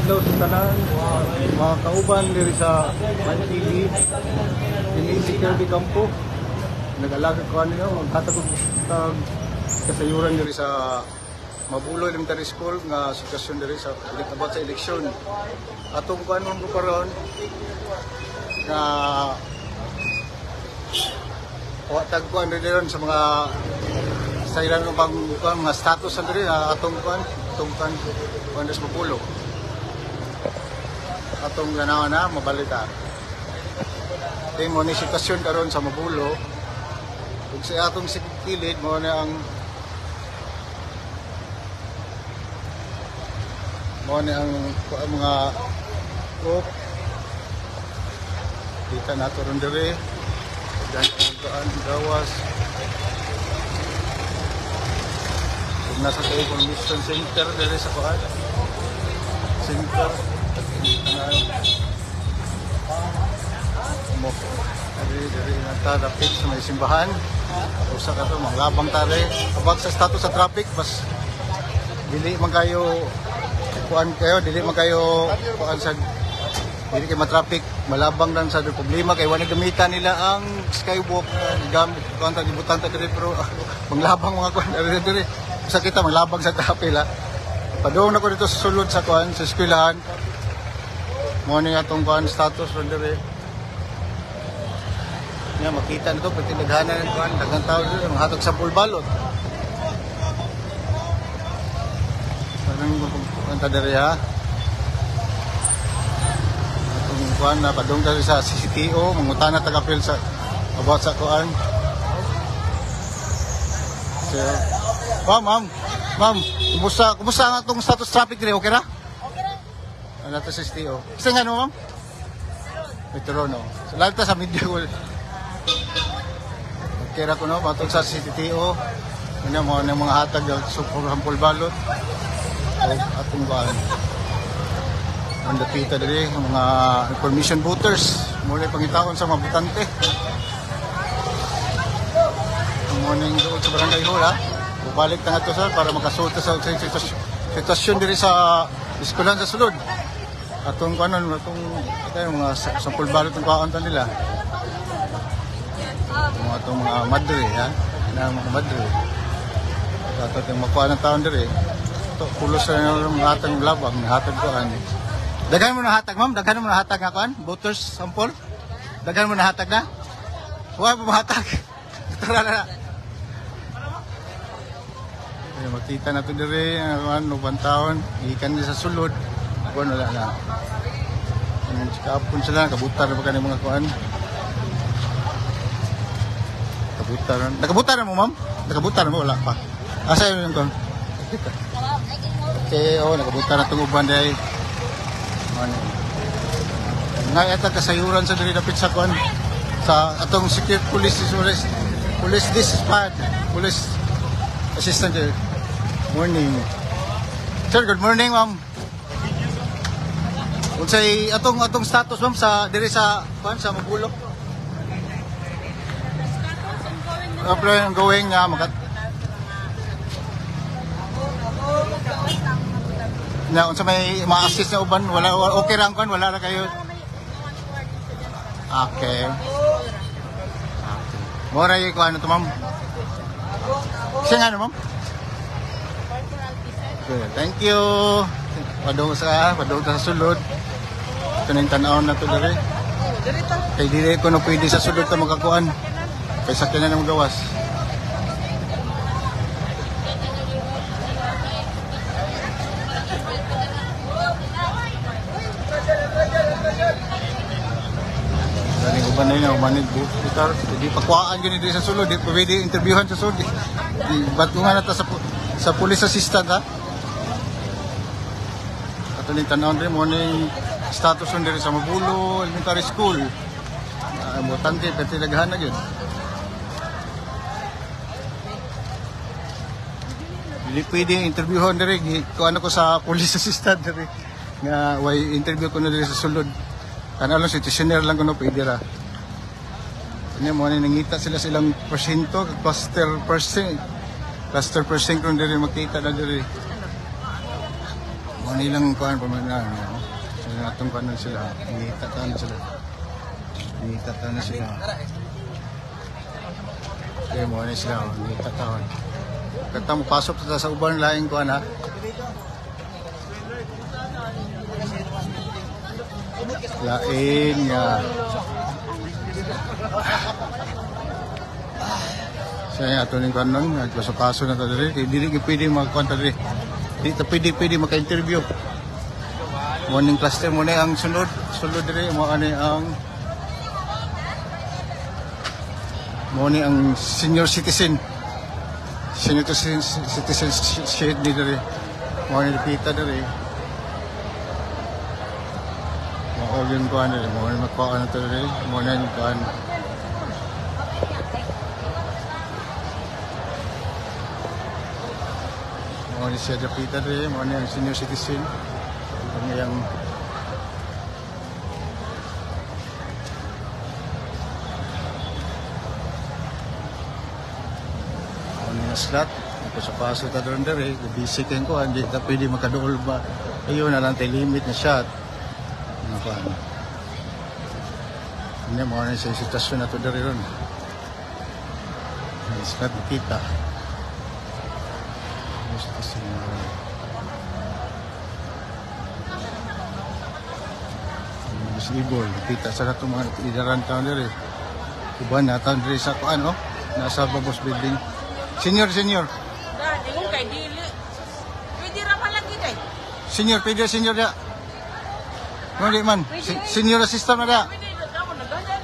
Adlaw sa tanan, mga kauban diri sa Man TV. Kini si Kirby Campo. Nag-alaga ko ninyo, maghatag og tag kasayuran diri sa Mabulo Elementary School nga sitwasyon diri sa about sa eleksyon. Atong kuan man ko karon nga wa tag kuan diri ron sa mga sa ilang pang kuan mga status sa diri atong kuan kuan sa Mabulo. Atong ganawa na mabalita. Kay mo ni sitwasyon karon sa Mabulo. Ug sa atong kilid mo na ang mo ni ang kuan mga group. Kita nato ron diri. Dan ang kuan gawas. Ug nasa sa information center diri sa kuan. Center. Mo diri diri na dapit sa may simbahan. Usa ka to manglabang tare. About sa status sa traffic, bas dili man kayo kuan kayo, dili man kayo kuan sa dili kay matraffic, malabang lang sa problema kay wala gamitan nila ang skywalk gamit kuan ta gibutan ta diri, pero manglabang mga kuan diri diri. Usa kita manglabang sa traffic la. Padung na ko dito sa sulod sa kuan sa eskwelahan. Mo ni atong kuan status ron diri. Nya makita na to pati naghanan ng kuan, daghang tao diri manghatag sa full balot. Parang kuan ta diri ha. Atong kuan na padung diri sa CCTO, mangutana taga-apil sa about sa kuan. So, oh, ma'am, ma'am, kumusta kumusta ang atong status traffic diri? Okay ra? Okay ra. Ano to sa CCTO? Kasi nga no, ma'am? Metro no. So, lahat ta sa media ko. Okay ra ko no, matod sa CCTO. Ano mo ng mga hatag ng super hampol balot. O atong kuan. Ang dapita diri ang mga information voters. Muna pangitaon sa mga botante. Ang morning doon sa barangay hall ha. Bubalik ta nga to sir para makasulta sa sitwasyon diri sa eskwelahan sa sulod. Atong kanon atong ito yung mga sampol balot ang kuhaan ta nila. Mga atong mga madre ha. Na mga madre. Ato itong makuha ng taon diri. To pulos sa mga atang labang hatag ko ani. Daghan mo na hatag, ma'am, daghan mo na hatag nga kuan, voters sample. Daghan mo na hatag na. Wa pa mahatag. Tara na. Ay, makita na to diri ang ano taon gikan ni sa sulod. Kuan wala na. Anong kapon sila kabutar na ba kani mga kuan? Kabutar. Nakabutar na mo, ma'am? Nakabutar na mo wala pa. Asa yun yung kuan? Okay, oh, nakabutar na itong uban dahil. Ano? Nga ata kasayuran sa diri dapit sa kuan sa atong secure police police police dispatch police assistant sir. Morning. Sir, good morning, ma'am. Unsay atong atong status, ma'am, sa diri sa kuan sa Mabulo? Status ongoing na. Apply ongoing nga makat na unsa may ma-assist na uban, wala okay ra ang kuan, wala ra kayo. Okay. Mora yung kuan to, ma'am. Siya nga no, ma'am? Okay, thank you. Padung sa sulod. Ito na yung tanaw na to diri. Kay dili ko na pwede sa sulod ta makakuan. Kay sa na ng gawas. Galing uban na yun, uban na yun, gitar. Di pakuhaan yun diri sa sulod, di pwede interviewhan sa sulod. Di batungan na ta sa police assistant ha. Ato ning tan-awon diri mo ning status nun diri sa Mabulo Elementary School. Botante pati daghan na gyud. Dili pwede interviewon diri, kuan ako sa police assistant diri nga way interview ko na diri sa sulod. Kana lang situationer lang kuno pwede ra. Nya mo ni nangita sila silang porsyento, cluster percent. Cluster percent kung diri makita na diri. Mo nilang kuan pa man na, no? Sila atong kuan na sila, ngita ta na sila. Ngita ta na sila. Kaya mo ni sila, ngita ta. Kata mo pasok ta sa uban laing kuan ha. Lain nga. Siya ato ning kuan nun, nagpaso-paso na ta diri. Kay dili gyud pwede magkuan ta diri. Di ta pwede pwede maka-interview. Morning cluster mo na ang sunod, sulod diri mo ani ang mo ni ang senior citizen. Senior citizen shade ni diri. Mo ni pita diri. Mo yun kuan diri, mo ni magkuan na to diri, mo na yung kuan. Mo ni siya dapita diri, mo ni ang senior citizen. Ang iyang mo ni ang slot. Ako sa paso ta doon diri, busy kayo ko, hindi ta pwede makaduol ba. Ayun na lang tay limit na shot. Ano kuan. Hindi mo ni sa sitwasyon na to diri ron. Ang slot makita. Senior citizen. Disabled. Kita sa katong mga idaran taon diri. Uban na taon diri sa kuan oh. Nasa Babos building. Senior, senior. Da, ingon kay dili. Pwede ra man lagi day. Senior, pwede senior da. No, di man. Senior assistant na da. Pwede ra ka mo naganda.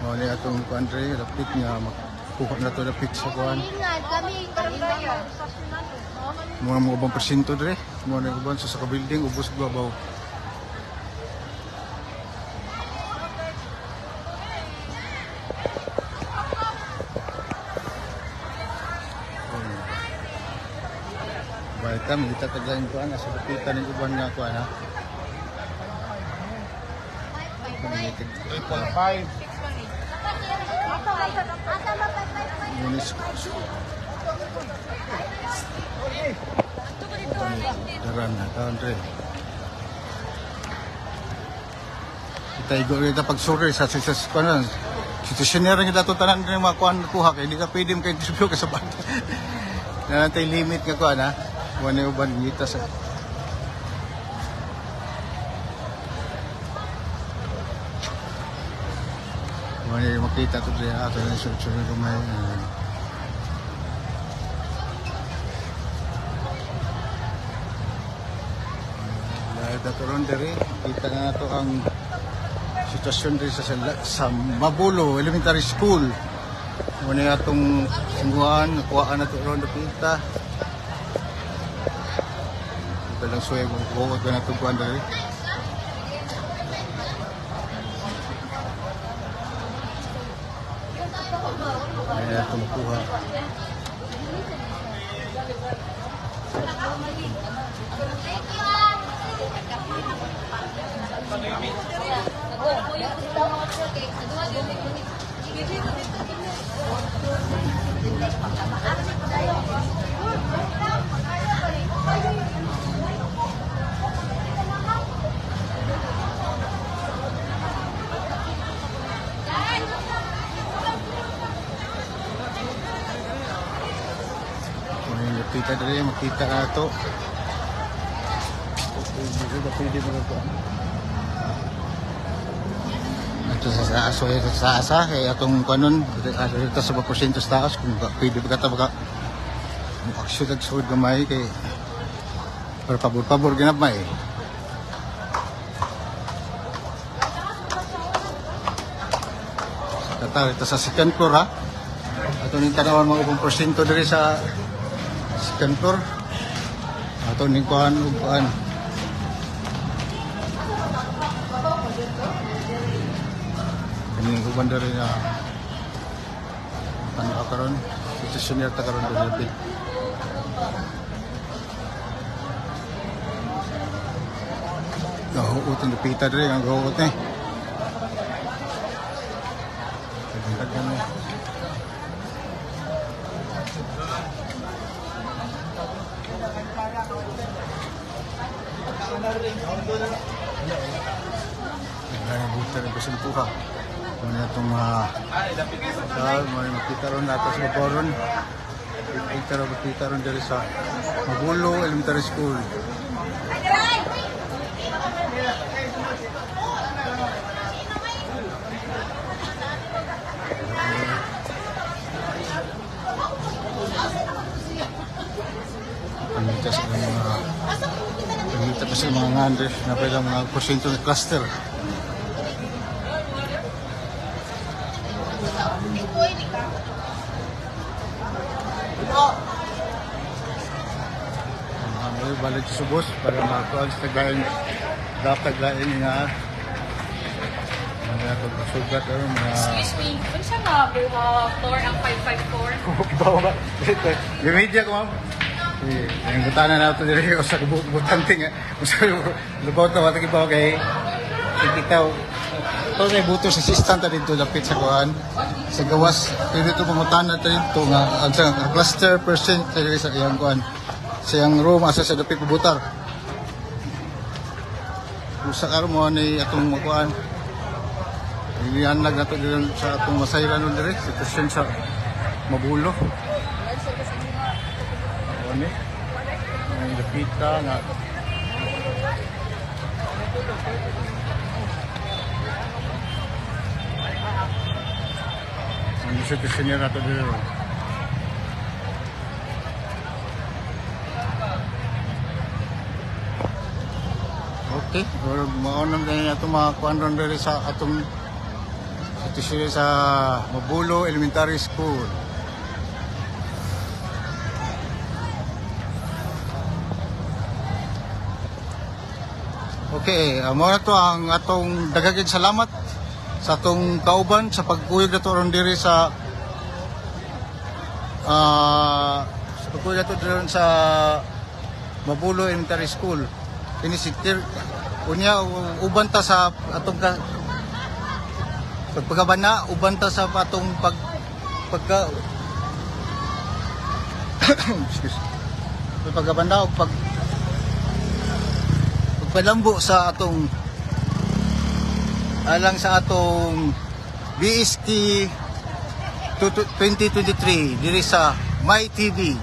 Mo ni atong kuan diri, lapit nga makuha na to lapit sa kuan. Ingat kami, barangay. Mga mga ubang presinto diri. Mo ni uban sa building ubos babaw. Baik kami kita tagayin kuan asa lapitan ng uban nga kuan ha. 8.5. Munis Daran na taon rin. Kita igo kita pagsuri sa sa kuan. Situasyonero kita to tanan rin mga kuan kuha kay di ka pwede mo kay interview ka sa banda. Na natay limit nga kuan ha. Wala uban ngita sa. Wala makita to diri ato na sulod gamay. Dahil dato ron diri, kita na nato ang sitwasyon diri sa Mabulo Elementary School. Muna atong singguhan, nakuhaan na to ron dapita. Ito lang suway, buot na itong kuhan diri. Ayan itong makuha. May makita diri, makita na ito. Pwede ba pwede ba ito? Ito sa taas, so ito sa taas ha, kaya atong kanon, dito sa porsyento sa taas, kung pwede ba kata baka aksyon at suod gamay kay pero pabor-pabor ginap may. Kata ito sa second floor ha. Ato ning tanawan mga ubang porsyento diri sa second floor. Ato ning kuan ug kuan. Kaning uban diri na ano karon, sitwasyon ta karon diri lapit. Gahuot ang lupita diri, ang gahuot ni. Daghan ni. Ay, buta rin kasi kuha. Muna itong mga sa mga makita ron nato sa babaron. Makita ron diri sa Mabulo Elementary School. Pangita sa mga pangita pa sa mga ngandre na pala mga porsyento ng cluster. Ang balik sa subos para makakuan sa taglain, dapat taglain nga mga pagsugat ano mga Excuse me, unsa nga floor ang 554? Bawa ba? Yung media ko, ma'am. Eh, ang butana na ito diri sa butante nga. Usa lubaw ta watag ibaw kay kita to kay buto sa assistant ta dito dapit sa kuan sa gawas, pero ito pangutana ta dito nga ang sa cluster percent diri sa iyang kuan, sa iyang room, asa sa dapit butar. Usa karon mo ni atong makuan. Ilianag na to diri sa atong masayran nun diri sitwasyon sa Mabulo. Ano ni? May lapita nga. Ang sitwasyon niya nato diri. Okay, or maunang na atong mga kuan ron diri sa atong sitwasyon sa Mabulo Elementary School. Okay, mao na to ang atong dagaging salamat sa atong kauban sa pagkuyog nato ron diri sa pagkuyog nato diri sa Mabulo Elementary School. Kini si Tir unya uban ta sa atong pagpagabana, uban ta sa atong pagka excuse, pagkabana o pagpalambo sa atong alang sa atong BST 2023 diri sa My TV.